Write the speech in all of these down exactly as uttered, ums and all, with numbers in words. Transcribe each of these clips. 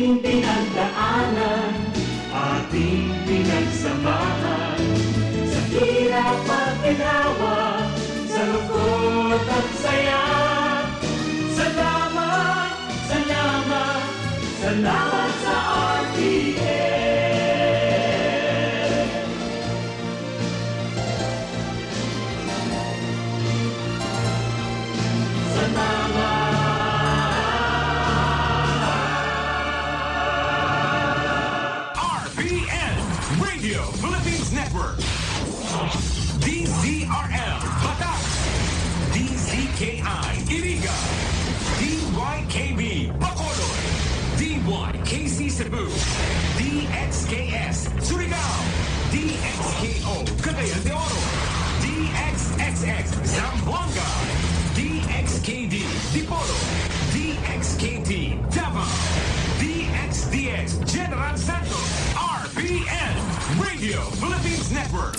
Pinagdaanan, ating pinagsamahan, sa hirap at ginhawa, sa lungkot at saya. Salamat, salamat, salamat sa R T N. Salamat. R P N, Radio Philippines Network. D Z R L, Batac. D Z K I, Iriga. D Y K B, Bacolod. D Y K C Cebu. D X K S, Surigao. D X K O, Cagayan de Oro. D X X X, Zamboanga. D X K D, Dipolog. D X K T, Davao. D X D X, General Santos. R P N, Radio Philippines Network.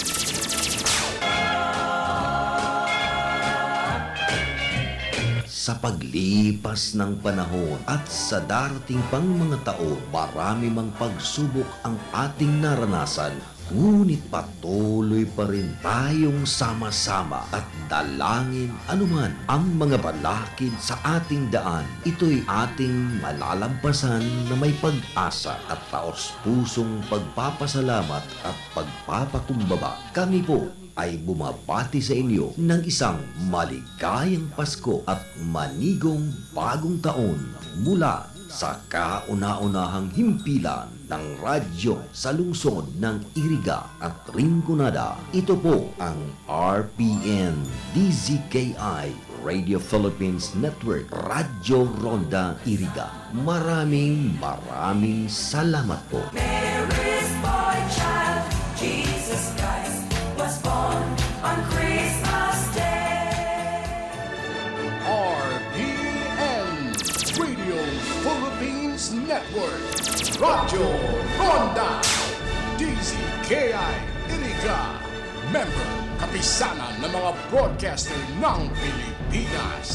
Sa paglipas ng panahon at sa darating pang mga taon, marami mang pagsubok ang ating naranasan, ngunit patuloy pa rin tayong sama-sama at dalangin anuman ang mga balakid sa ating daan. Ito'y ating malalampasan na may pag-asa at taos-pusong pagpapasalamat at pagpapakumbaba. Kami po ay bumabati sa inyo ng isang maligayang Pasko at manigong bagong taon mula sa kauna-unahang himpilan ng radyo sa lungsod ng Iriga at Rinconada. Ito po ang R P N D Z K I Radio Philippines Network, Radyo Ronda Iriga. Maraming, maraming salamat po. Mary's boy child, Jesus Christ, was born on Christmas Day. R P N, Radio Philippines Network, Radyo Ronda, D Z K I Iriga, member, Kapisanan ng mga Broadcaster ng Pilipinas.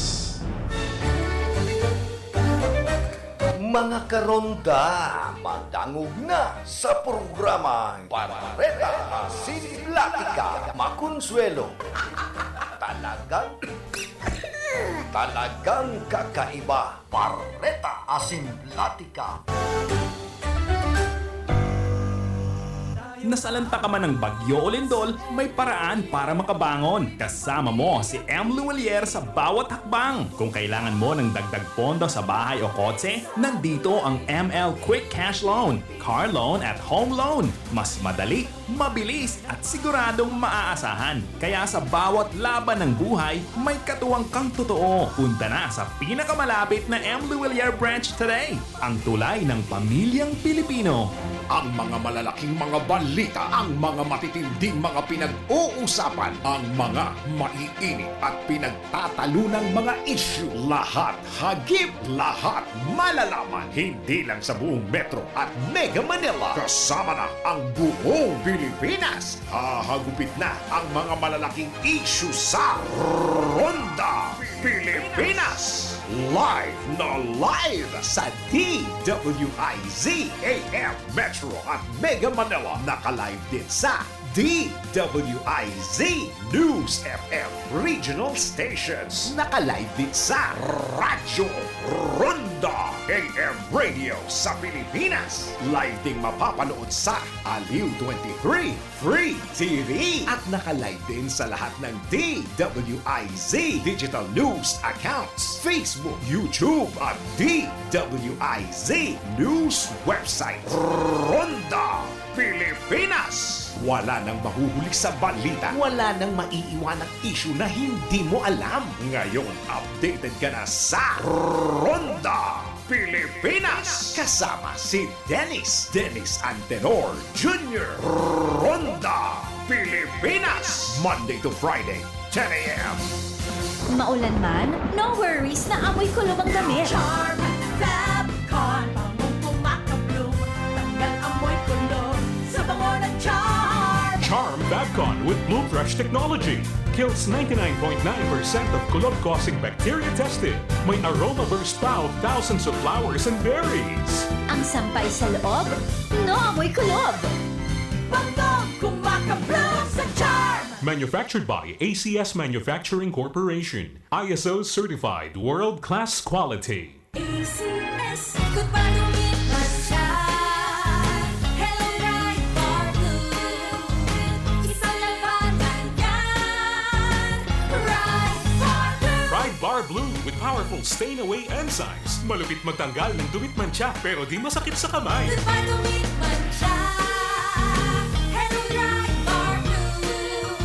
Mga karonda, madangog na sa programang Bareta Asin Platika, Makonsuelo. Talagang, talagang kakaiba. Bareta Asin Platika. Nasalanta ka man ng bagyo o lindol, may paraan para makabangon. Kasama mo si M Luwalier sa bawat hakbang. Kung kailangan mo ng dagdag pondo sa bahay o kotse, nandito ang M L Quick Cash Loan, Car Loan at Home Loan. Mas madali, mabilis at siguradong maaasahan. Kaya sa bawat laban ng buhay, may katuwang kang totoo. Punta na sa pinakamalapit na M Luwalier branch today. Ang tulay ng pamilyang Pilipino. Ang mga malalaking mga balita, ang mga matitinding mga pinag-uusapan, ang mga maiinit at pinagtatalunang mga isyu. Lahat hagip, lahat malalaman. Hindi lang sa buong Metro at Mega Manila. Kasama na ang buong Pilipinas. Hahagupit na ang mga malalaking isyu sa Ronda Pilipinas. Live na live sa D W I Z A M Metro at Mega Manila. Naka-live din sa D W I Z News F M Regional Stations. Naka-live din sa Radyo Ronda A M Radio sa Pilipinas. Live ding mapapanood sa Aliw twenty-three Free T V. At naka-live din sa lahat ng D W I Z Digital News accounts, Facebook, YouTube, at D W I Z News website. Ronda Pilipinas. Wala nang mahuhuli sa balita. Wala nang maiiwanang isyu na hindi mo alam. Ngayon, updated ka na sa Ronda Pilipinas. Kasama si Dennis, Dennis Antenor Junior. Ronda Pilipinas. Monday to Friday, ten A M. Maulan man, no worries na amoy kulom ang damit. Charm Fab Con, bangong pumakabloom, tanggal amoy kulom sa bango ng Charm. Charm Fab Con with Blue Fresh technology. Kills ninety-nine point nine percent of kulob-causing bacteria tested. May aroma burst pa of thousands of flowers and berries. Ang sampay sa loob, naamoy kulob. Bantog kumakabloom sa charm! Manufactured by A C S Manufacturing Corporation. I S O certified world-class quality. A C S. Ikot pa, dumit, mantsa. Hello, Pride Bar Blue. Isang labanan yan. Pride Bar Blue. Pride Bar Blue with powerful stain away enzymes. Malupit magtanggal ng dumit, mantsa, pero di masakit sa kamay. Ikot pa, dumit, mantsa. Hello, Pride Bar Blue.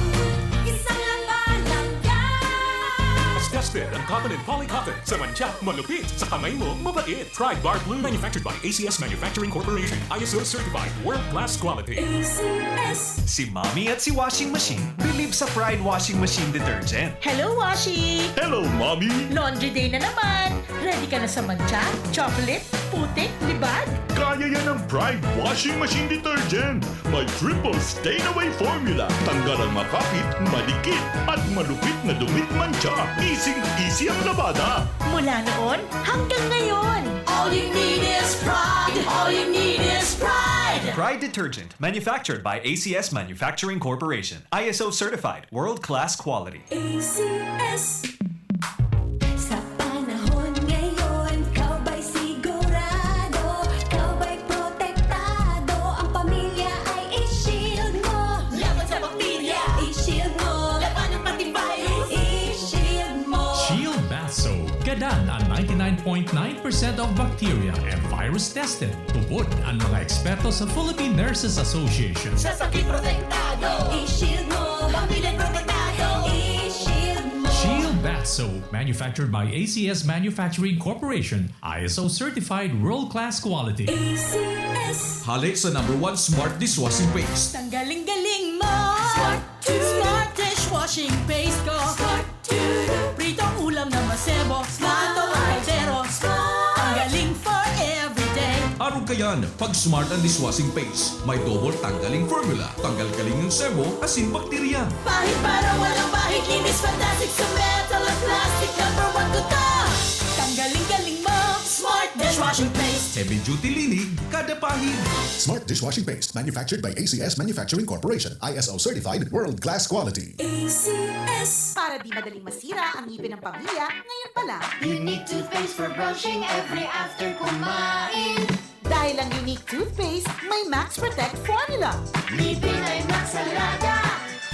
Isang labanan yan. Tested ang cotton and poly cotton. Sa mantsa, malupit. Sa kamay mo, mabait. Pride Bar Blue. Manufactured by A C S Manufacturing Corporation. I S O certified. World class quality. A C S. Si Mommy at si Washing Machine believe sa Pride Washing Machine Detergent. Hello, Washi! Hello, Mommy! Laundry day na naman! Ready ka na sa mantsa, chocolate, putik, libag? Kaya yan ang Pride Washing Machine Detergent. May triple stain away formula. Tanggal ang makapit, madikit, at malupit na dumit, mantsa. Easy-easy ang labada. Mula noon hanggang ngayon! All you need is pride. All you need is pride. Pride Detergent, manufactured by A C S Manufacturing Corporation. I S O certified, world-class quality. A C S. Sa panahon ngayon, ikaw ba'y sigurado? Ikaw ba'y protektado? Ang pamilya ay i-shield mo. Laban sa bakterya, i-shield mo. Labanan pati virus, i-shield mo. Shield Bath Soap. Gadan ang ninety-nine point nine percent of bacteria and virus tested. Tubod ang mga eksperto sa Philippine Nurses Association. Sa sakit protektado, i-shield mo. Pamilya protektado, i-shield mo. Shield Bath Soap, manufactured by A C S Manufacturing Corporation, I S O certified world-class quality. A C S. Hali sa number one smart dishwashing paste. Ang galing-galing mo! Smart to. Smart dishwashing paste ko! Smart to. Pritong ulam na masebo, smart ang kaldero. Ang galing for everyday! Arog kayan, pag smart ang dishwashing paste. May double tanggaling formula. Tanggal galing ang sebo, asin bakterya. Pahid para walang bahid, linis fantastic sa metal at plastic. Number one ko to. Ang galing-galing mo! Smart dishwashing paste. Heavy duty linig, kada pahid. Smart dishwashing paste, manufactured by A C S Manufacturing Corporation, I S O certified, world class quality. A C S. Para di madaling masira ang ngipin ng pamilya, ngayon pa lang. Unique toothpaste for brushing every after kumain. Dahil ang Unique Toothpaste may Max Protect Formula. Ngipin ay Max Alaga.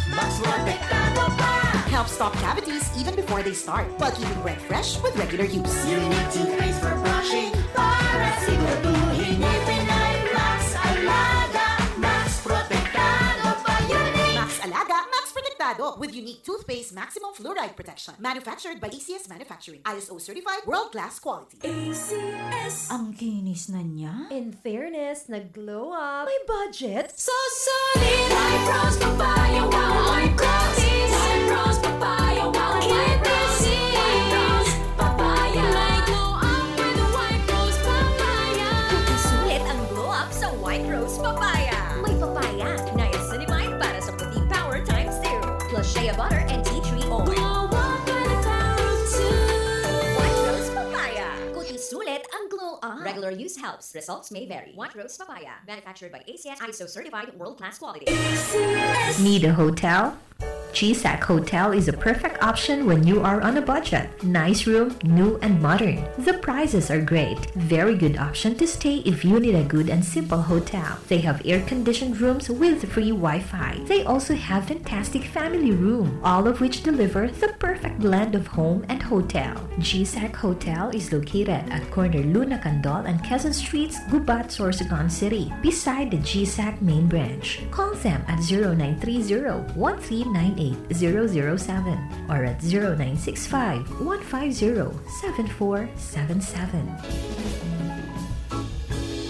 Max Protektado pa. Helps stop cavities even before they start, while keeping breath fresh with regular use. Unique toothpaste for brushing para siguraduhin ngipin ay Max Alaga. Max Protektado pa, Unique. Max Alaga, Max Protektado with Unique Toothpaste Maximum Fluoride Protection. Manufactured by A C S Manufacturing. I S O certified, world class quality. A C S. Ang kinis na niya. In fairness, nag-glow up. May budget? So solid! White Rose Papaya, wow! White Rose! White Rose Papaya, wow! White Rose! White Rose Papaya! May glow up with White Rose Papaya! Sulit ang glow up sa White Rose Papaya. May papaya, niacinamide para sa puting power times two. Plus shea butter and tea tree oil. Glow up with the power of two! White Rose Papaya. Kuti sulit ang glow up. Regular use helps. Results may vary. White Rose Papaya. Manufactured by A C S, I S O certified, world-class quality. Need a hotel? G SAC Hotel is a perfect option when you are on a budget. Nice room, new and modern. The prices are great. Very good option to stay if you need a good and simple hotel. They have air-conditioned rooms with free Wi-Fi. They also have fantastic family room, all of which deliver the perfect blend of home and hotel. G SAC Hotel is located at corner Luna Candol and Quezon Streets, Gubat, Sorsogon City, beside the G SAC main branch. Call them at zero nine three zero, one three nine eight, zero zero seven or at zero nine six five, one five zero, seven four seven seven.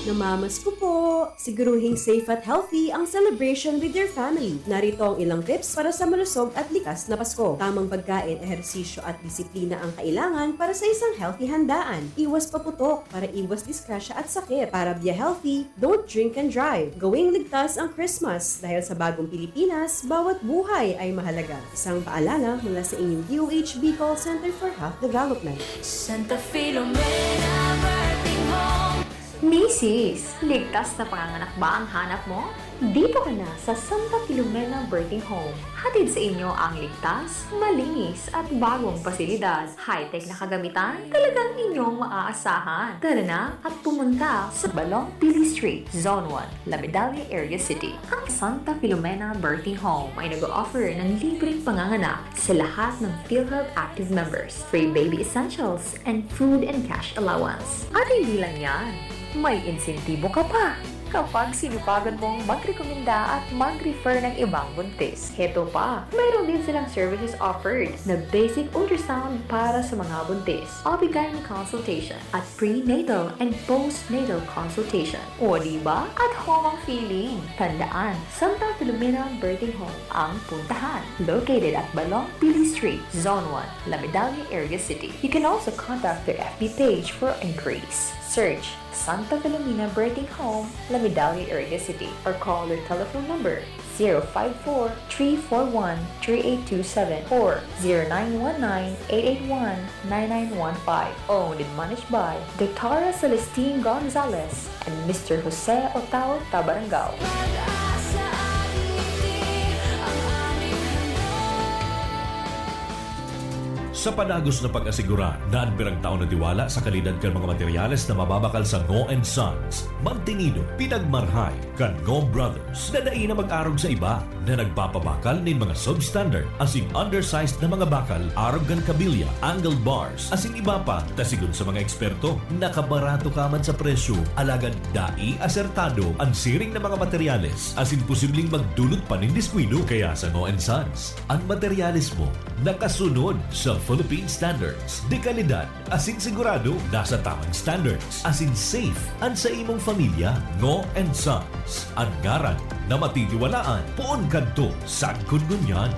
Namamasko po! Siguruhing safe at healthy ang celebration with your family. Narito ang ilang tips para sa malusog at ligtas na Pasko. Tamang pagkain, ehersisyo at disiplina ang kailangan para sa isang healthy handaan. Iwas paputok para iwas disgrasya at sakit. Para be healthy, don't drink and drive. Gawing ligtas ang Christmas dahil sa bagong Pilipinas, bawat buhay ay mahalaga. Isang paalala mula sa inyong D O H B Call Center for Health Development. Santa Filomena Birthing Home. Misis, ligtas na panganganak ba ang hanap mo? Dito ka na sa Santa Filomena Birthing Home. Hatid sa inyo ang ligtas, malinis at bagong pasilidad. High-tech na kagamitan, talagang inyong maaasahan. Tara na at pumunta sa Balong Pili Street, Zone one, La Medalla, Area City. Ang Santa Filomena Birthing Home ay nag-o-offer ng libreng panganganak sa lahat ng PhilHealth active members, free baby essentials, and food and cash allowance. At hindi lang yan, may insentibo ka pa kapag sinupagan mong magrekomenda at mag-refer ng ibang buntis. Heto pa, mayroon din silang services offered na basic ultrasound para sa mga buntis, O B-gynae consultation, at prenatal and postnatal consultation. O di ba? At home ang feeling! Tandaan, Santa Filomena Birthing Home ang puntahan. Located at Balong Pili Street, Zone one, La Medalla, Area City. You can also contact their F B page for inquiries. Search Santa Filomena Birthing Home, La Medalla, Area City, or call their telephone number zero five four, three four one, three eight two seven or zero nine one nine, eight eight one, nine nine one five. Owned and managed by Doctora Celestine Gonzalez and Mister Jose Otao Tabarangao. Pag-asa at ngiti, ang aming handog. Sa padagos na pag-asigurar na an piragtao na tiwala sa kalidad kan mga materyales na mababakal sa Ngo and Sons, mantinido, pinagmarhay kan Ngo Brothers na dai na mag-arog sa iba na nagpapabakal nin mga substandard asin undersized na mga bakal arog kan kabilya, angle bars, asin iba pa, ta sigon sa mga eksperto, nakabarato ka man sa presyo, alagad dai asertado an siring na mga materyales asin posibleng magdulot pa nin diskuido. Kaya sa Ngo and Sons, an materyales mo nakasunod sa Philippine Standards de Calidad asin sigurado nasa tamang standards asin safe an sa imong familya. Ngo and Sons, an ngaran na matitiwalaan poon kadto sagkod ngunyan.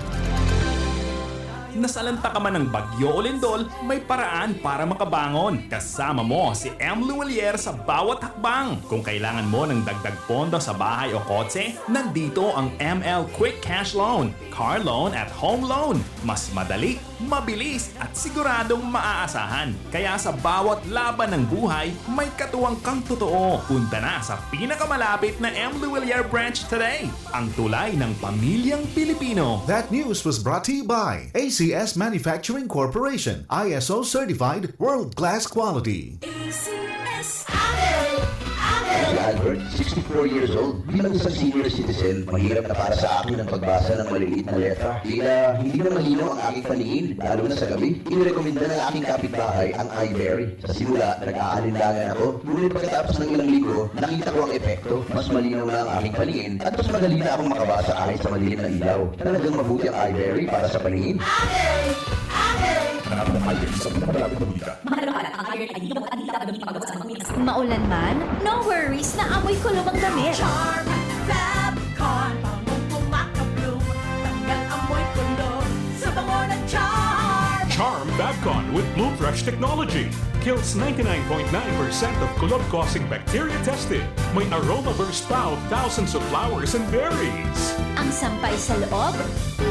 Nasalanta ka man ng bagyo o lindol, may paraan para makabangon. Kasama mo si M. Luwalier sa bawat hakbang. Kung kailangan mo ng dagdag pondo sa bahay o kotse, nandito ang M L Quick Cash Loan, Car Loan at Home Loan. Mas madali, mabilis at siguradong maaasahan. Kaya sa bawat laban ng buhay, may katuwang kang totoo. Punta na sa pinakamalapit na M. Luwalier branch today. Ang tulay ng pamilyang Pilipino. That news was brought to you by A C S Manufacturing Corporation, I S O certified, world-class quality. A C S. Angel! Angel! Albert, sixty-four years old, bilang isang senior citizen, mahirap na para sa akin ang pagbasa ng maliliit na letra. Tila hindi na malinaw ang aking paningin, lalo na sa gabi. Inirekomenda ng aking kapitbahay ang Iberry. Sa simula, nag-aalinlangan ako, ngunit pagkatapos ng ilang linggo, nakita ko ang epekto. Mas malinaw na ang aking paningin at mas madali na akong makabasa kahit sa madilim na ilaw. Talagang mabuti ang Iberry para sa paningin. Angel! Angel! Hanapin ang Iberry sa pinakamalapit na botika. Mga nagkakalat, ang Iberry ay hindi gamot at hindi dapat gamitin paggamot sa mga kumitas. Maulan man, no worries na amoy kulog ang damit. Charm Fab Con, bangong kumakabloom, tanggal amoy kulog sa bango ng Charm. Charm Fab Con with Bloom Fresh technology kills ninety-nine point nine percent of kulog-causing bacteria tested. May aroma burst pa of thousands of flowers and berries. Ang sampay sa loob,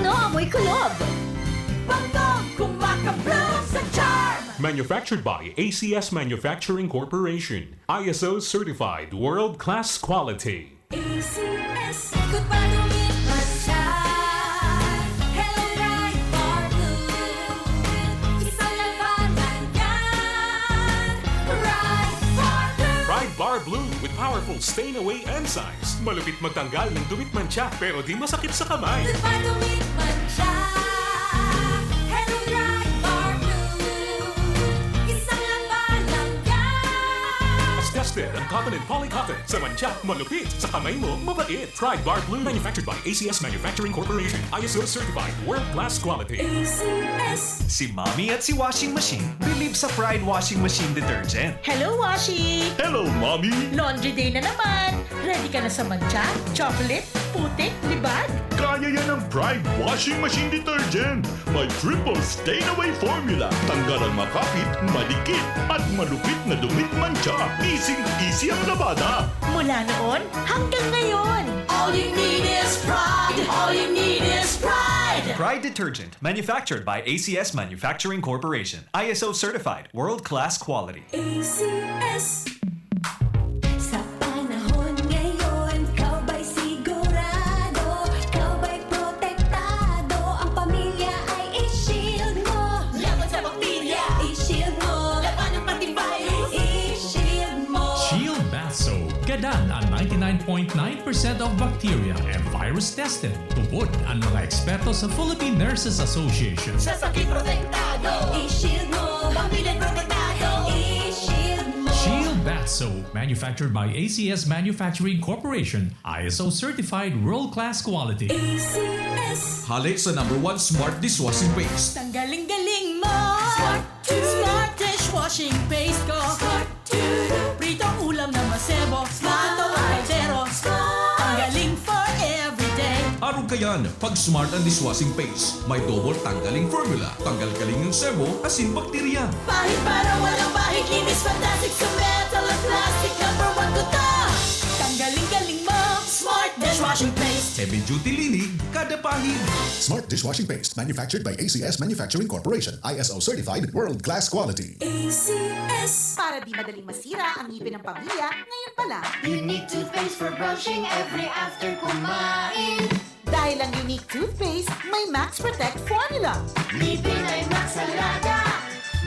no amoy kulog. Bangong kumakabloom sa Charm. Manufactured by A C S Manufacturing Corporation. I S O certified world-class quality. A C S. Goodbye, gumit man siya. Hello, Ride Bar Blue. Isang labanan yan. Ride Bar Blue. Ride Bar Blue with powerful stain away enzymes. Malupit magtanggal ng dumitmantsa pero di masakit sa kamay. Goodbye, dumitmantsa. Hello, Ride Bar Blue. Isang labanan yan. Mas gas Ang cotton and poly cotton. Sa mantsa, malupit. Sa kamay mo, mabait. Pride Bar Blue. Manufactured by A C S Manufacturing Corporation. I S O certified. World class quality. A C S. Si Mommy at si Washing Machine believe sa Pride Washing Machine Detergent. Hello, Washi! Hello, Mommy! Laundry day na naman! Ready ka na sa mantsa, chocolate, putik, libag? Kaya yan ng Pride Washing Machine Detergent. May triple stain away formula. Tanggal ang makapit, madikit, at malupit na dumi at mantsa. Easy-easy ang labada. Mula noon hanggang ngayon. All you need is Pride. All you need is Pride. Pride Detergent, manufactured by A C S Manufacturing Corporation. I S O certified, world-class quality. A C S. Sa panahon ngayon, ikaw ba'y sigurado? Ikaw ba'y protektado? Ang pamilya ay i-shield mo. Laban sa bakterya, i-shield mo. Labanan pati virus, i-shield mo. Shield Bath Soap. Gadan ang ninety-nine point nine percent of bacteria and virus tested. Tubod ang mga eksperto sa Philippine Nurses Association. Sa sakit protektado, i-shield mo. Pamilya protektado, i-shield mo. Shield Bath Soap, manufactured by A C S Manufacturing Corporation, I S O certified world-class quality. A C S. Hale sa number one smart dishwashing paste. Tanggaling-galing mo! Smart! Smart dishwashing paste ko! Smart! Pritong ulam na masebo, plato o kaldero. Ang galing for everyday. Arog kayan, pag Smart ang dishwashing paste, may double tanggaling formula. Tanggal galing ang sebo, asin bakterya. Pahid para walang bahid, linis fantastic sa metal at plastic. Number one ko to. Tanggaling-galing mo, Smart dishwashing paste. Heavy duty linig, kada pahid. Smart dishwashing paste, manufactured by A C S Manufacturing Corporation, I S O certified, world class quality. A C S. Para di madaling masira ang ngipin ng pamilya, ngayon pa lang. Unique toothpaste for brushing every after kumain. Dahil ang Unique toothpaste may Max Protect formula. Ngipin ay Max Alaga,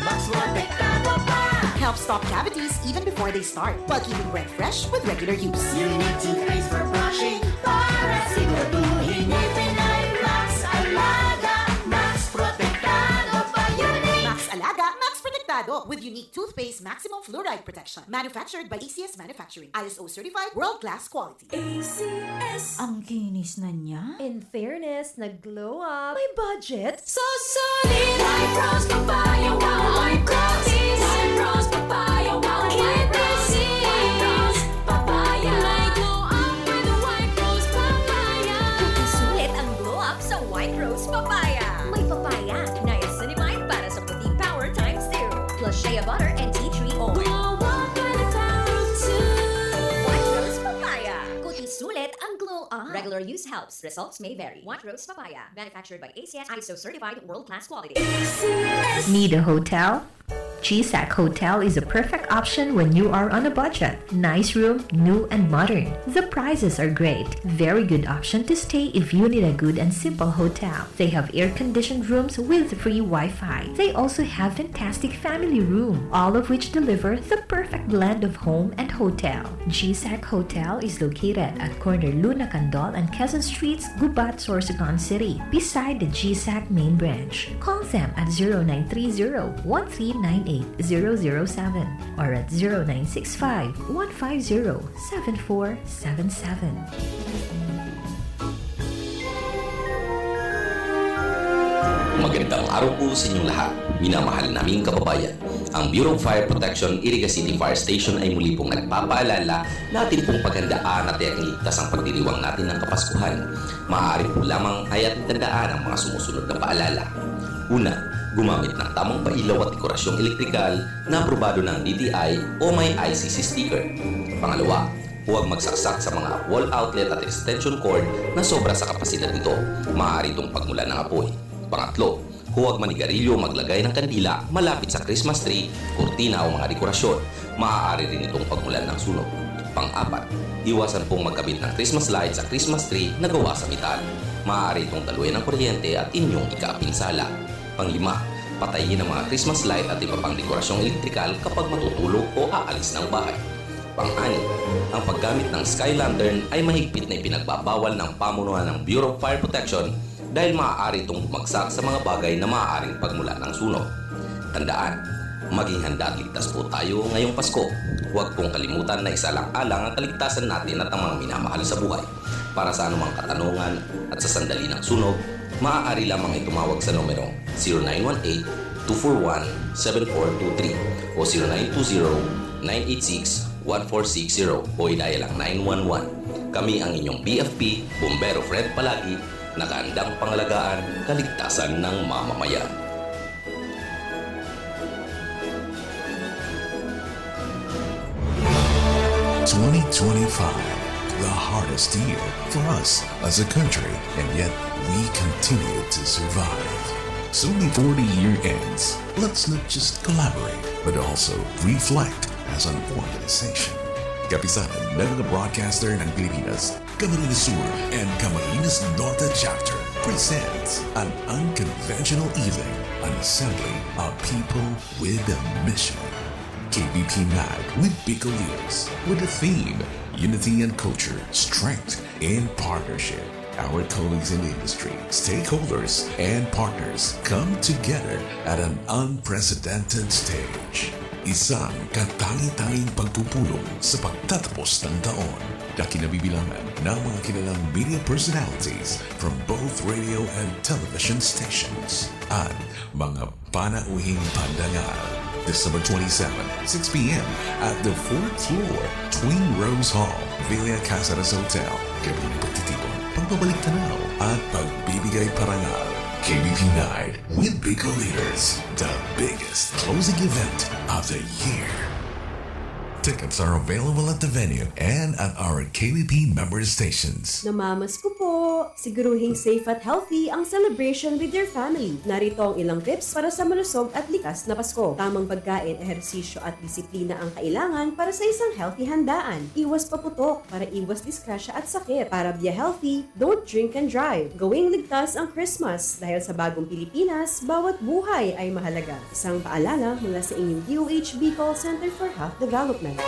Max Protektado pa. Helps stop cavities even before they start, while keeping breath fresh with regular use. Unique toothpaste for brushing para siguraduhin ngipin ay Max Alaga, Max Protektado pa. Unique. Max Alaga, Max Protektado with Unique Toothpaste Maximum Fluoride Protection. Manufactured by A C S Manufacturing. I S O certified, world class quality. A C S. Ang kinis na niya. In fairness, nag-glow up. May budget? Susulit! White Rose Papaya, wow! White Rose! White Rose Papaya, wow! White Rose! White Rose Papaya! May glow up with the White Rose Papaya! Sulit ang glow up sa White Rose Papaya. May papaya, niacinamide para sa puting power times two. Plus shea butter and tea tree oil. Glow up with the power of two. White Rose Papaya. Kuti sulit ang glow up. Regular use helps. Results may vary. White Rose Papaya. Manufactured by A C S, I S O certified, world-class quality. Need a hotel? G SAC Hotel is a perfect option when you are on a budget. Nice room, new and modern. The prices are great. Very good option to stay if you need a good and simple hotel. They have air-conditioned rooms with free Wi-Fi. They also have fantastic family room, all of which deliver the perfect blend of home and hotel. G SAC Hotel is located at corner Luna Candol and Quezon Streets, Gubat, Sorsogon City, beside the G SAC main branch. Call them at zero nine three zero, one three nine eight, zero zero seven or at zero nine six five, one five zero, seven four seven seven. Magandang araw po sa inyong lahat, minamahal naming kababayan. Ang Bureau of Fire Protection, Iriga City Fire Station ay muli pong nagpapaalala na atin pong paghandaan at tiyak ligtas ang pagdiriwang natin ng Kapaskuhan. Maaari po lamang ay ating tandaan ang mga sumusunod na paalala. Una, gumamit ng tamang pailaw at dekorasyong elektrikal na aprobado ng D T I o may I C C sticker. Pangalawa, huwag magsaksak sa mga wall outlet at extension cord na sobra sa kapasidad nito. Maaari itong pagmulan ng apoy. Pangatlo, huwag manigarilyo o maglagay ng kandila malapit sa Christmas tree, kurtina o mga dekorasyon. Maaari rin itong pagmulan ng sunog. Pang-apat, iwasan pong magkabit ng Christmas light sa Christmas tree na gawa sa metal. Maaari itong daluyan ng kuryente at inyong ikaapinsala. Panglima, patayin ang mga Christmas light at iba pang dekorasyong elektrikal kapag matutulog o aalis ng bahay. Pang-anim, ang paggamit ng sky lantern ay mahigpit na ipinagbabawal ng pamunuan ng Bureau of Fire Protection dahil maaari itong bumagsak sa mga bagay na maaaring pagmulan ng sunog. Tandaan, maging handa at ligtas po tayo ngayong Pasko. Huwag pong kalimutan na isalang-alang ang kaligtasan natin at ang mga minamahal sa buhay. Para sa anumang katanungan at sa sandali ng sunog, maaari lamang itong tumawag sa numerong zero nine one eight, two four one, seven four two three o zero nine two zero, nine eight six, one four six zero o i-dial ang nine one one. Kami ang inyong B F P, Bumbero Fred Palagi, nakaandang pangalagaan kaligtasan ng mamamayan. Twenty twenty-five, the hardest year for us as a country, and yet we continue to survive. It's only forty year ends. Let's not just collaborate, but also reflect as an organization. Kapisanan ng mga broadcaster ng Pilipinas, Camarines Sur and Camarines Norte Chapter presents an unconventional evening, an assembly of people with a mission. K B P Night with Bicol Leaders, with the theme Unity and Culture, Strength in Partnership. Our colleagues in the industry, stakeholders, and partners come together at an unprecedented stage. Isang katangi-tanging pagpupulong sa pagtatapos ng taon na kinabibilangan ng mga kilalang media personalities from both radio and television stations at mga panauhing pandangal. December twenty-seven, six p.m. at the fourth floor, Twin Rose Hall, Villa Caceres Hotel. Gabing pagtitipon, pagbabalik tanaw, at pagbibigay parangal. K B P Night with Bicol Leaders, the biggest closing event of the year. Tickets are available at the venue and at our K B P member stations. Namamasko po! Siguruhing safe at healthy ang celebration with your family. Narito ang ilang tips para sa malusog at likas na Pasko. Tamang pagkain, ehersisyo at disiplina ang kailangan para sa isang healthy handaan. Iwas paputok para iwas disgrasya at sakit. Para be healthy, don't drink and drive. Gawing ligtas ang Christmas dahil sa bagong Pilipinas, bawat buhay ay mahalaga. Isang paalala mula sa inyong D O H Bicol Center for Health Development.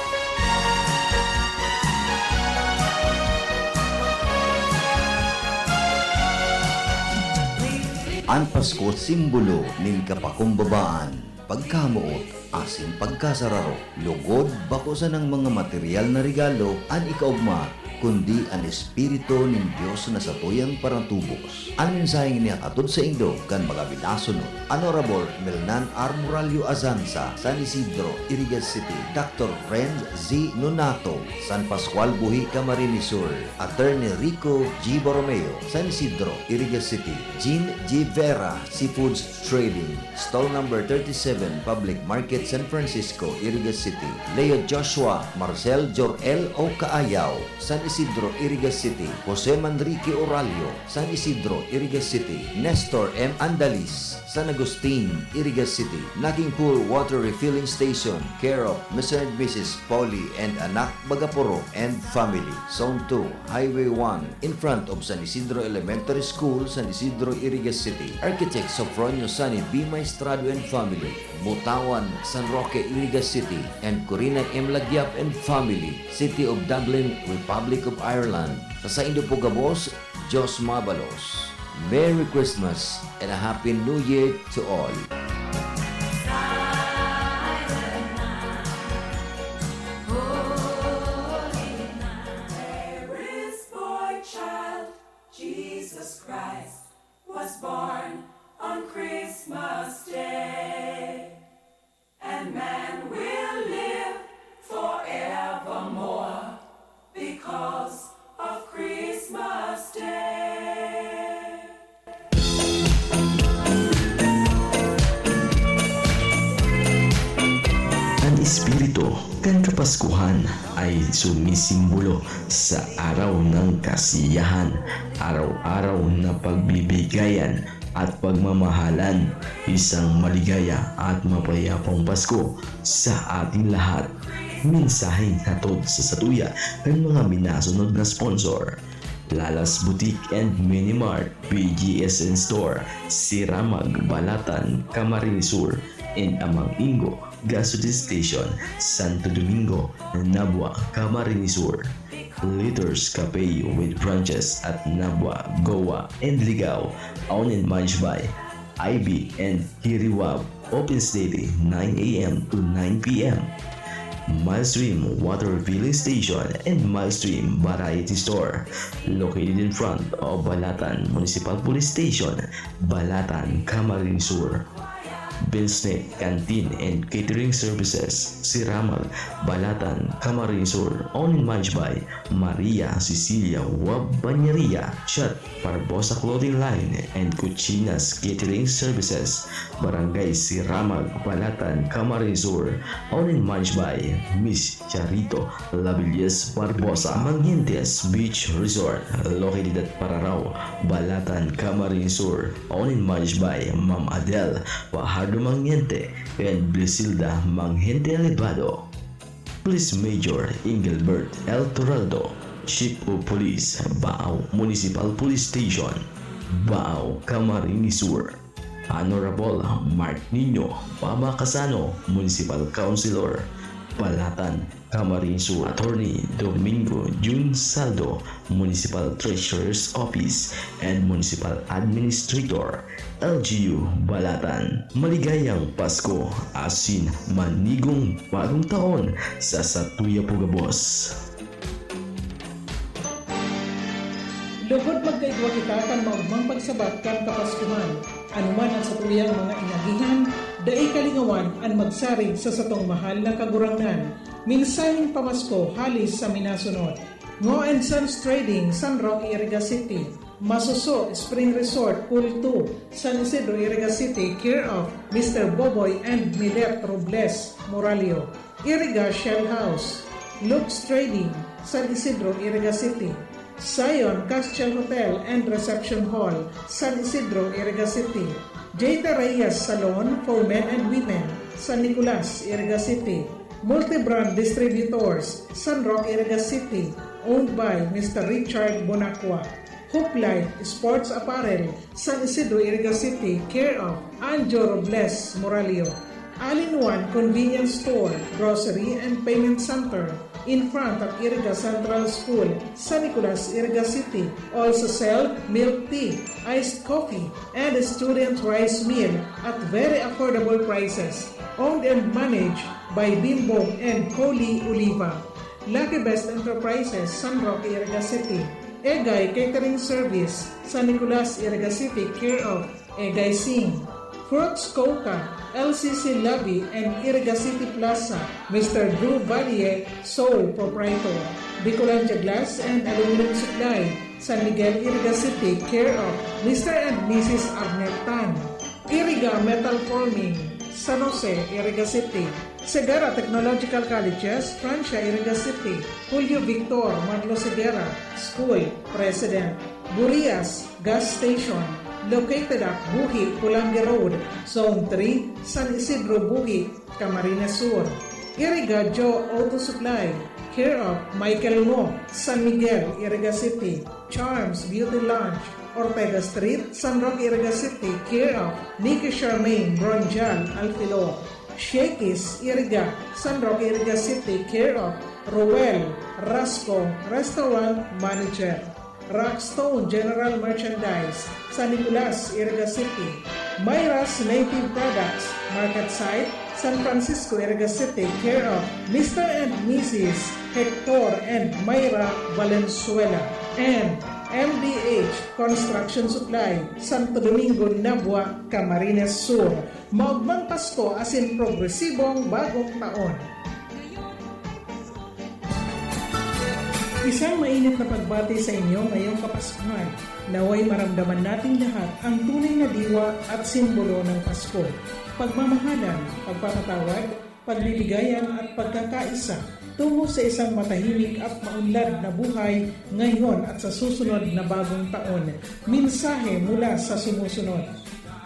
An Pasko simbolo nin kapakumbabaan, pagkamoot, asin pagkasararo. Lugod, bako sanang mga material na regalo an ikaogma, kundi an Espiritu nin Dios na satuyang paratubos. An mensaheng ini hatod saindo kan mga minasunod, Honorable Melnan R. Morallo Azanza, San Isidro, Iriga City, Doctor Renz Z. Nonato, San Pascual Buhi, Camarines Sur, Attorney Rico G. Borromeo, San Isidro, Iriga City, Jean G. Vera, Seafoods Trading, Stall Number thirty-seven, Public Market, San Francisco, Iriga City, Leo Joshua, Marcel Jor-el O. Kaayaw, San Isidro, Iriga City, Jose Manrique Oralio, San Isidro, Iriga City, Nestor M. Andalis, San Agustin, Iriga City, Naging Pool Water Refilling Station, care of Mister and Missus Polly and Anak Bagaporo and family, Zone two, Highway one, in front of San Isidro Elementary School, San Isidro, Iriga City. Architect Sofronio Sani B. Maestrado and family, Butawan, San Roque, Iriga City, and Corina M. Lagyap and family, City of Dublin, Republic of Ireland. Sa saindo po gabos, Diyos mabalos. Merry Christmas and a Happy New Year to all. Silent night, holy night, there is boy child, Jesus Christ, was born on Christmas Day. And man will live forevermore because of Christmas Day. An espiritu kan Kapaskuhan ay sumisimbolo sa araw ng kasiyahan, araw-araw na pagbibigayan at pagmamahalan. Isang maligaya at mapayapang Pasko sa ating lahat. Mensaheng hatod sa satuya ng mga minasunod na sponsor: Lala's Boutique and Mini Mart, B G S N Store, Siramag, Balatan, Camarines Sur, and Amang Ingo Gasoline Station, Santo Domingo, Nabua, Camarines Sur. Leaders Cafe with branches at Nabua, Goa, and Ligao, owned and managed by I B and Hiriwab. Opens daily, nine a.m. to nine p.m. Milestream Water Filling Station and Milestream Variety Store, located in front of Balatan Municipal Police Station, Balatan, Camarines Sur. Binsnet Canteen and Catering Services, Siramag, Balatan, Camarines Sur, owned and managed by Maria Cecilia Wab Bañeria, Chat Barbosa Clothing Line and Cuchinas Catering Services, Barangay Siramag, Balatan, Camarines Sur, owned and managed by Miss Charito Labillas Barbosa. Manghentes Beach Resort, located at Pararao, Balatan, Camarines Sur, owned and managed by Ma'am Adel Fajardo Manghente and Brisilda Manghente Elevado. Police Major Engelbert L Toraldo, Chief of Police, Baao Municipal Police Station, Baao, Camarines Sur. Honorable Mark Nino Baba Casano, Municipal Councilor, Balatan, Camarines Sur. Attorney Domingo Jun Saldo, Municipal Treasurer's Office and Municipal Administrator, L G U, Balatan. Maligayang Pasko asin manigong bagong taon sa satuya po gabos. Lugod magkaigwa kita kan maogmang pagsabat kan Kapaskuhan. Anuman an satuyang mga inagihan, dai kalingawan an magsarig sa satong mahal na Kagurangnan. Mensaheng pamasko hali sa minasunod. Ngo and Sons Trading, San Roque, Iriga City. Masuso Spring Resort, Pool two, San Isidro, Iriga City, care of Mister Boboy and Milet Robles Moralio. Iriga Shell House, Lux Trading, San Isidro, Iriga City. Zion Castle Hotel and Reception Hall, San Isidro, Iriga City. J T Reyes Salon for Men and Women, San Nicolas, Iriga City. Multibrand Distributors, San Roque, Iriga City, owned by Mister Richard Bonacqua. Hope Life Sports Apparel, San Isidro, Iriga City, care of Anjo Robles Moralio. All-in-One Convenience Store, Grocery and Payment Center, in front of Iriga Central School, San Nicolas, Iriga City. Also sell milk tea, iced coffee, and student rice meal at very affordable prices. Owned and managed by Bimbong and Coley Oliva. Lucky Best Enterprises, San Roque, Iriga City. Egay Catering Service, San Nicolas, Iriga City, care of Egay Singh. Fruits Coca, L C C Lobby and Iriga City Plaza, Mister Drew Valle, sole proprietor. Bicolandia Glass and Aluminum Supply, San Miguel, Iriga City, care of Mister and Missus Arnel Tan. Iriga Metal Forming, San Jose, Iriga City. Segarra Technological Colleges, Francia, Iriga City. Julio Victor Marlo Segarra, School President. Burias Gas Station, located at Buhi, Pulangi Road, Zone three, San Isidro, Buhi, Camarines Sur. Iriga Joe Auto Supply, care of Michael Ngo, San Miguel, Iriga City. Charms Beauty Lounge, Ortega Street, San Roque, Iriga City, care of Nikki Charmaine Bronjal Alfilo. Shakey's Iriga, San Roque, Iriga City, care of Roel Rasco, Restaurant Manager. Rockstone General Merchandise, San Nicolas, Iriga City. Myra's Native Products, Market Site, San Francisco, Iriga City, care of Mister and Missus Hector and Myra Valenzuela. And M D H Construction Supply, Santo Domingo, Nabua, Camarines Sur. Maogmang Pasko asin progresibong Bagong Taon! Isang mainit na pagbati sa inyo ngayong Kapaskuhan. Naway maramdaman nating lahat ang tunay na diwa at simbolo ng Pasko. Pagmamahalan, pagpapatawad, pagbibigayan at pagkakaisa tungo sa isang matahimik at maunlad na buhay ngayon at sa susunod na bagong taon. Mensahe mula sa sumusunod.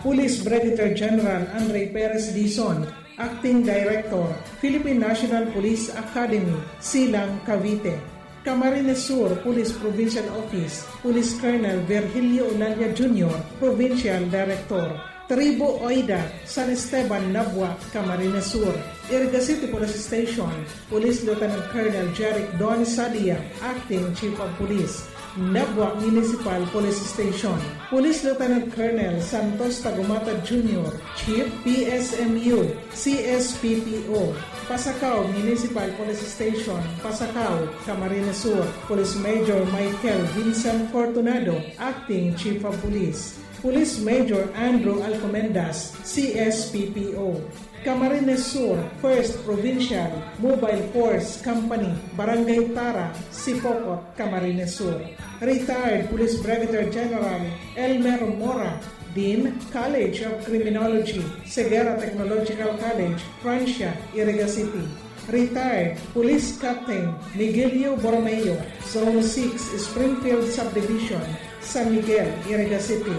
Police Brigadier General Andre Perez Dizon, Acting Director, Philippine National Police Academy, Silang, Cavite. Camarines Sur Police Provincial Office, Police Colonel Virgilio Olalla Junior, Provincial Director. Tribo Oida, San Esteban, Nabua, Camarines Sur. Iriga City Police Station, Police Lieutenant Colonel Jeric Don Sadia, Acting Chief of Police. Nabua Municipal Police Station. Police Lieutenant Colonel Santos Tagumatad Junior, Chief P S M U, C S P P O, Pasacao Municipal Police Station, Pasacao, Camarines Sur. Police Major Michael Vincent Fortunado, Acting Chief of Police. Police Major Andrew Alcomendas, C S P P O. Camarines Sur, First Provincial Mobile Force Company, Barangay Tara, Sipocot, Camarines Sur. Retired Police Brigadier General Elmer Mora, Dean, College of Criminology, Ceguera Technological College, Francia, Iriga City. Retired Police Captain Miguelio Borromeo, Zone six, Springfield Subdivision, San Miguel, Iriga City.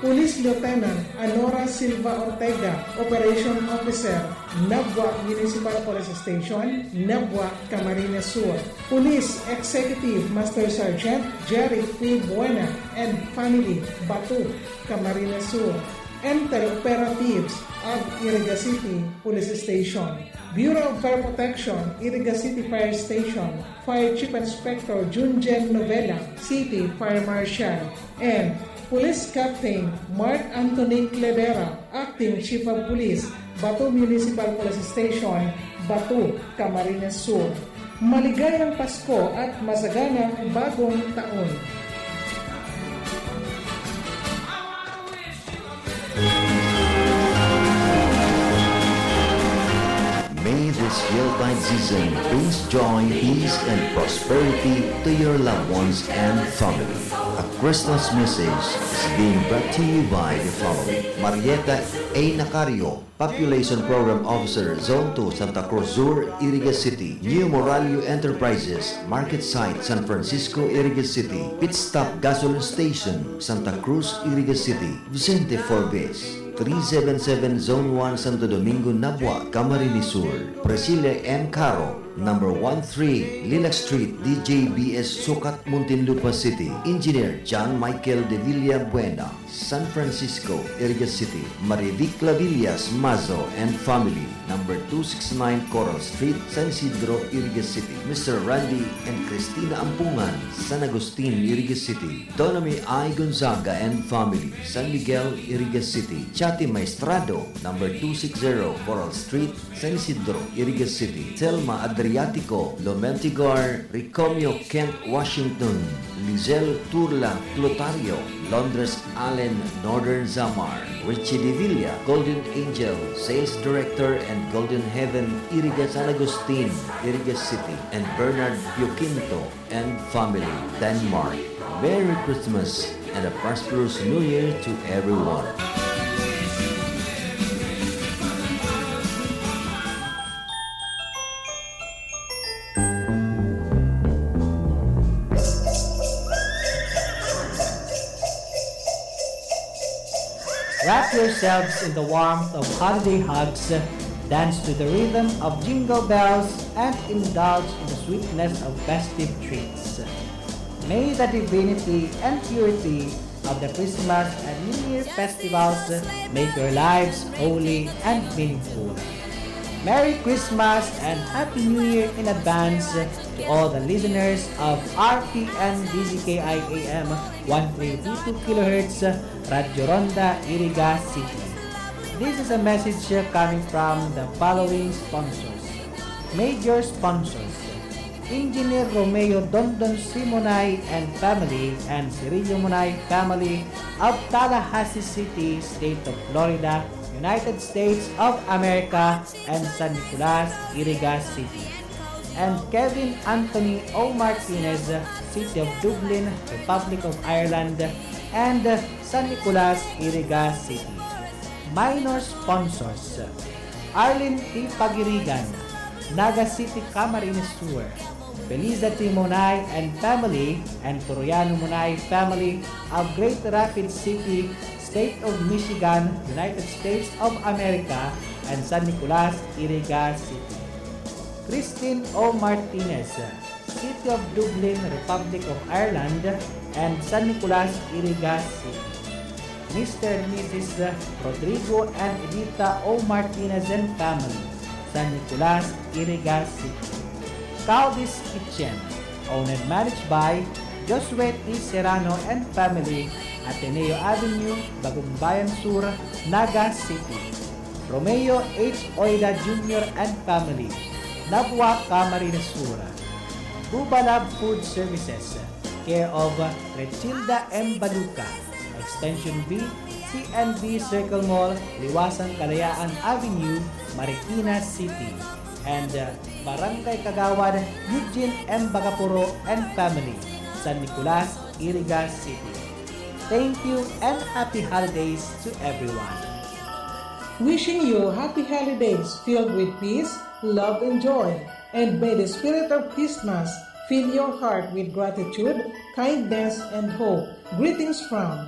Police Lieutenant Anora Silva Ortega, Operation Officer, Nabua Municipal Police Station, Nabua, Camarines Sur. Police Executive Master Sergeant Jerry P. Buena and family, Batu, Camarines Sur. Intel Operatives of Iriga City Police Station. Bureau of Fire Protection, Iriga City Fire Station, Fire Chief Inspector Junjen Novela, City Fire Marshal, and Police Captain Mark Anthony Clevera, Acting Chief of Police, Batu Municipal Police Station, Batu, Camarines Sur. Maligayang Pasko at masaganang Bagong Taon! May this Yuletide season brings joy, peace, and prosperity to your loved ones and family. A Christmas message is being brought to you by the following: Marieta A. Nacario, Population Program Officer, Zone two, Santa Cruz Sur, Iriga City; New Moralio Enterprises, Market Site, San Francisco, Iriga City; Pit Stop Gasoline Station, Santa Cruz, Iriga City; Vicente Forbes, three seven seven Zone one, Santo Domingo, Nabua, Camarines Sur; Priscilla M. Caro, number one three, Lilac Street, D J B S, Sucat, Muntinlupa City; Engineer John Michael de Villabuena, San Francisco, Iriga City; Marivic Clavillas Mazo and family, number two six nine Coral Street, San Isidro, Iriga City; Mister Randy and Christina Ampungan, San Agustin, Iriga City; Donami I. Gonzaga and family, San Miguel, Iriga City; Chatty Maestrado, number two six zero Coral Street, San Isidro, Iriga City; Selma Adriatico, Lomentigar, Ricomio, Kent, Washington; Lizelle Turla Clotario, Londres Allen, Northern Samar; Richie Devilla, Golden Angel, Sales Director and Golden Heaven, Iriga, San Agustin, Iriga City; and Bernard Pioquinto and family, Denmark. Merry Christmas and a prosperous New Year to everyone. Wrap yourselves in the warmth of holiday hugs, dance to the rhythm of jingle bells, and indulge in the sweetness of festive treats. May the divinity and purity of the Christmas and New Year festivals make your lives holy and meaningful. Merry Christmas and Happy New Year in advance to all the listeners of R P N D Z K I A M one three two two kilohertz, Radyo Ronda, Iriga City. This is a message coming from the following sponsors. Major sponsors: Engineer Romeo Dondon Simonay and family and Cirillo Monay family of Tallahassee City, State of Florida, United States of America, and San Nicolas, Iriga City. And Kevin Anthony O. Martinez, City of Dublin, Republic of Ireland, and San Nicolas, Iriga City. Minor sponsors: Arlene T. Pagirigan, Naga City, Camarines Sur; Felisa T. Monay and family and Toriano Monay family of Great Rapids City, State of Michigan, United States of America, and San Nicolas, Iriga City. Christine O. Martinez, City of Dublin, Republic of Ireland, and San Nicolas, Iriga City. Mister and Missus Rodrigo and Edita O. Martinez and family, San Nicolas, Iriga City. Caldi's Kitchen, owned and managed by Josué T. Serrano and family, Ateneo Avenue, Bagumbayan Sur, Naga City. Romeo H. Oida Junior and family, Nabua, Camarines Sur. Bubalab Food Services, care of Retilda M. Baluca, Extension B, C N B Circle Mall, Liwasan Kalayaan Avenue, Marikina City. And, uh, Barangay Kagawad Eugene M. Bagapuro and family, San Nicolas, Iriga City. Thank you and happy holidays to everyone. Wishing you happy holidays filled with peace, love, and joy. And may the spirit of Christmas fill your heart with gratitude, kindness, and hope. Greetings from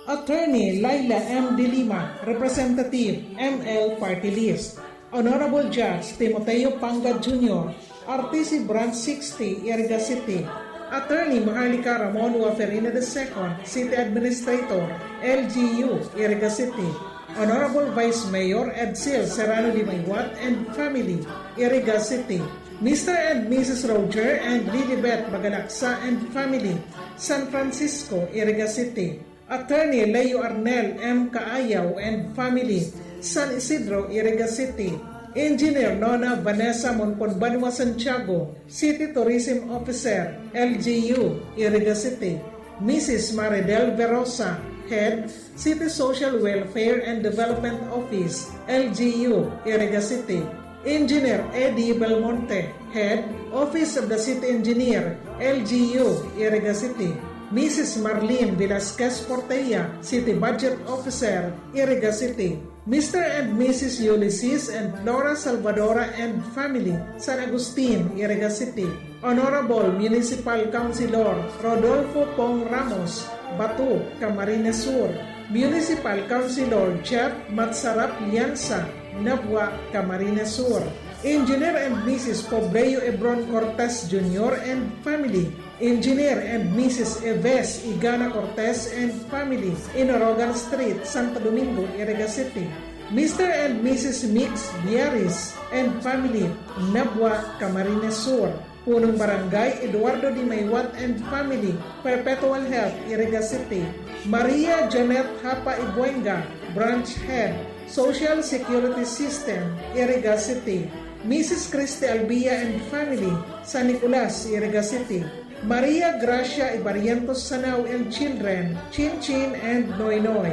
Attorney Laila M. De Lima, Representative, M L Party List. Honorable Judge Timoteo Pangad Junior, R T C Branch sixty, Iriga City. Attorney Maharlika Ramon Waferina the second, City Administrator, L G U, Iriga City. Honorable Vice Mayor Edsel Serrano de Maywat and family, Iriga City. Mister and Missus Roger and Lilibet Bagalaksa and family, San Francisco, Iriga City. Attorney Leo Arnel M. Kaayaw and family, San Isidro, Iriga City. Engineer Nona Vanessa Monconbanua Santiago, City Tourism Officer, L G U, Iriga City. Missus Maridel Verosa, Head, City Social Welfare and Development Office, L G U, Iriga City. Engineer Eddie Belmonte, Head, Office of the City Engineer, L G U, Iriga City. Missus Marlene Velasquez Portella, City Budget Officer, Iriga City. Mister and Missus Ulysses and Flora Salvadora and family, San Agustin, Iriga City. Honorable Municipal Councilor Rodolfo Pong Ramos, Bato, Camarines Sur. Municipal Councilor Jeff Matsarap Lianza, Nabua, Camarines Sur. Engineer and Missus Pobreo Ebron Cortez Junior and family. Engineer and Missus Eves Igana Cortez and family, Inorogan Street, Santo Domingo, Iriga City. Mister and Missus Mix Viaris and family, Nabua, Camarines Sur. Punong Barangay, Eduardo Di Maywat and family, Perpetual Health, Iriga City. Maria Janet Hapa Ibuenga, Branch Head, Social Security System, Iriga City. Missus Christy Albia and family, San Nicolas, Iriga City. Maria Gracia Ibarrientos Sanao and children, Chin Chin and Noy Noy.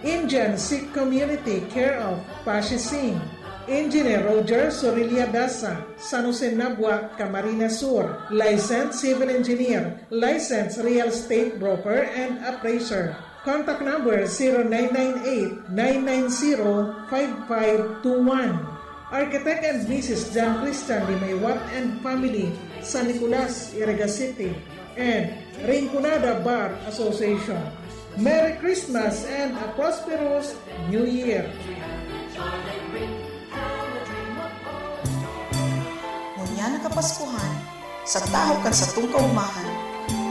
Indian Sikh Community, care of Pashi Singh. Engineer Roger Sorilia Dasa, San Jose Nabua, Camarines Sur. Licensed Civil Engineer, Licensed Real Estate Broker and Appraiser. Contact number zero nine nine eight, nine nine zero, five five two one. Architect and Missus John Christian Di Maywat and family, San Nicolas, Iriga City, and Rinconada Bar Association. Merry Christmas and a prosperous New Year! Ngunyan na Kapaskuhan, sa tahaw kan satong kaugmahan,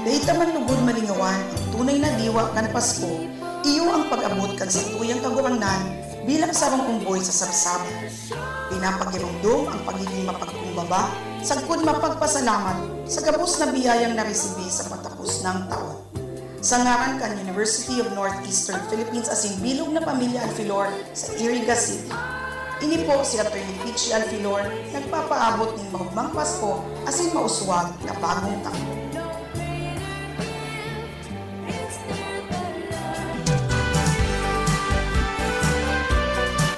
dai ta man lugod malingawan an tunay na diwa kan Pasko, iyo ang pag-abot kan satuyang Kagurangnan bilang sarong omboy sa sabsaban. Pinapagiromdom ang pagigin mapagkumbaba sagkod mapagpasalamat sa gabos na biyayang naresibi sa patapos nang taon. Sa ngaran kan University of Northeastern Philippines asin bilog na pamilya Alfilor sa Iriga City. Ini po si Attorney Peachy Alfilor, nagpapaabot nin maugmang Pasko asin mauswag na bagong taon.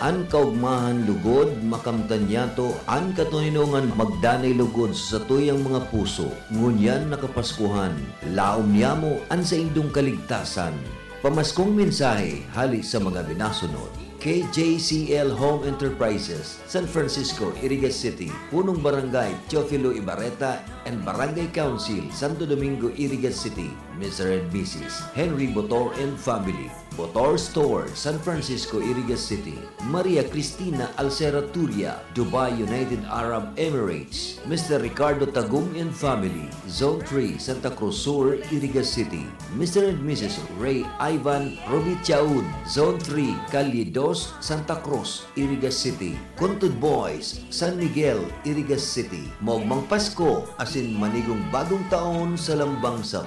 An kaugmahan lugod, makamtan niyato an katoninongan magdanay lugod sa satuyang mga puso. Ngunyan na Kapaskuhan, laom niyamo an saindong kaligtasan. Pamaskong mensahe hale sa mga binasunod. K J C L Home Enterprises, San Francisco, Iriga City, Punong Barangay Teofilo Ibarreta and Barangay Council, Santo Domingo, Iriga City, Mister and Missus Henry Botor and family, Botor Store, San Francisco, Iriga City, Maria Cristina Alcera Turia, Dubai, United Arab Emirates, Mister Ricardo Tagum and family, Zone three, Santa Cruz Sur, Iriga City, Mister and Missus Ray Ivan Robichaud, Zone three, Calle dos, Santa Cruz, Iriga City, Kuntod Boys, San Miguel, Iriga City. Maogmang Pasko asin manigong bagong taon sa lambang saro.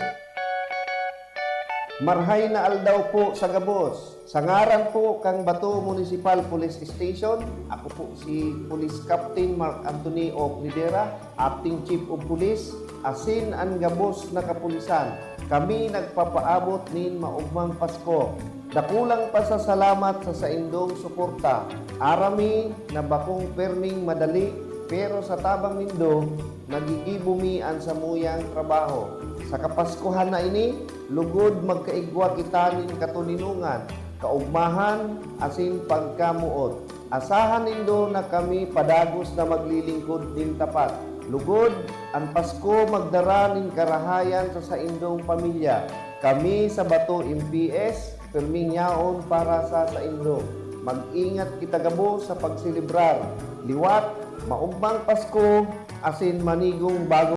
Marhay na aldaw po sa gabos. Sa ngaran po kan Bato Municipal Police Station, ako po si Police Captain Mark Anthony Oclidera, Acting Chief of Police, asin an gabos na kapulisan. Kami nagpapaabot nin maogmang Pasko. Dakulang pasasalamat sa saindong suporta. Aram mi na bakong perming madali, pero sa tabang nindo, magigibo mi an samuyang trabaho. Sa Kapaskuhan na ini, lugod magkaigwa kita nin katoninongan, kaogmahan, asin pagkamoot. Asahan nindo na kami padagos na maglilingkod nin tapat. Lugod, an Pasko magdara nin karahayan sa saindong pamilya. Kami sa Bato M P S, pirming yaon para sa saindo. Mag-ingat kita gabos sa pagselebrar. Liwat, maogmang Pasko, asin manigong Bagong